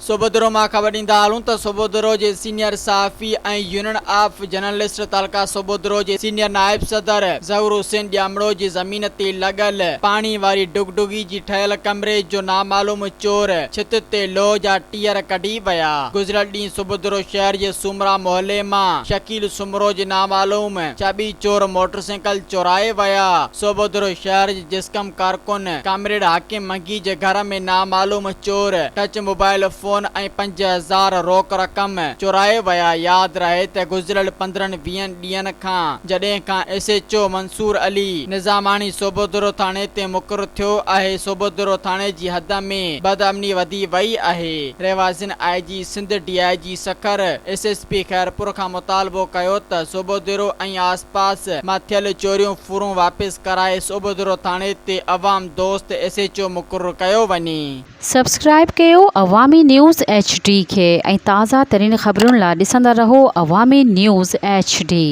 سوڀوديرو مان خبر ڏيندا هلون ته سوڀوديرو جي سينيئر صحافي ۽ يونين آف جرنلسٽ تعلقه سوڀوديرو جي سينيئر نائب صدر ظهور حسين ڄامڙو جي زمين تي لڳل پاڻي واري ڊگڊگي جي ٺهيل ڪمري جو نامعلوم چور ڇت تي لوهه جا ٽيئر ڪڍي ويا. گذريل ڏينهن سوڀوديرو شهر جي سومرا محلي مان شڪيل سومرو جي نامعلوم چٻي چور موٽرسائيڪل چورائي ويا. سوڀوديرو شهر جي جسقم ڪارڪن ڪامريڊ حاڪم منگي جي گهر ۾ نامعلوم چور ٽچ موبائل فون ۽ 5000 روڪ رقم چورائي ويا ياد رهي ته گذريل پندرهن ويهن ڏينهن کان جڏهن کان S H O Mansoor Ali Nizamani Sobhodero ٿاڻي تي مقرر ٿيو آهي سوڀوديرو ٿاڻي جي حد ۾ بدامني وڌي وئي آهي رهواسين I G Sindh D I G Sukkur S S P Khairpur کان مطالبو ڪيو ته سوڀوديرو ۽ آسپاس مان ٿيل چوريون ڦرون واپس ڪرائي سوڀوديرو ٿاڻي تي عوام دوست ايس ايڇ او مقرر ڪيو وڃي. سبسڪرائيب ڪيو عوامي نيوز ايڇ ڊي کي ۽ تازه ترين خبرن لا ڏسندا رهو عوامي نيوز ايڇ ڊي.